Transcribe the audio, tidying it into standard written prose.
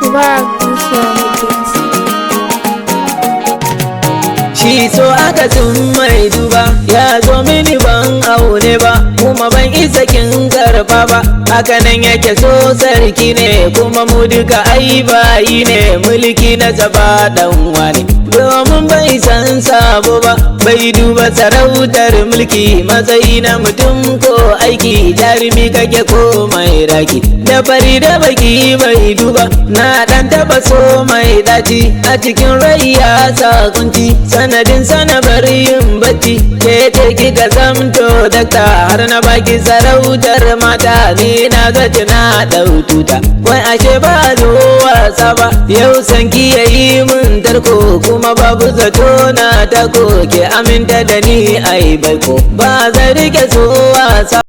Mubarak Musa Beats. Shi so aka sun mai duba ya zo mini ban aune ba, kuma ban isa kin karba ba. Haka nan yake so, sarki ne, kuma mu duka ai bayi ne. Mulki na zaba dan wani, domin bai san sabo ba, bai duba sarautar mulki, matsayi na mutum ko aiki. Jarumi kake ko mai raki, da fari da baki bai duba. Na dan taba so mai daci, a cikin rai ya sa kunci, sanadin sana bari yin bacci. Ke ce kika zamto dakta, har na baki sarautar mata. Ni na zaci na dau tuta, wai ashe ba zo wasa ba. Yau sanki yayi mun tarko, kuma babu zato na tako. Ke aminta da ni, ai baiko ba zan rike so wasa.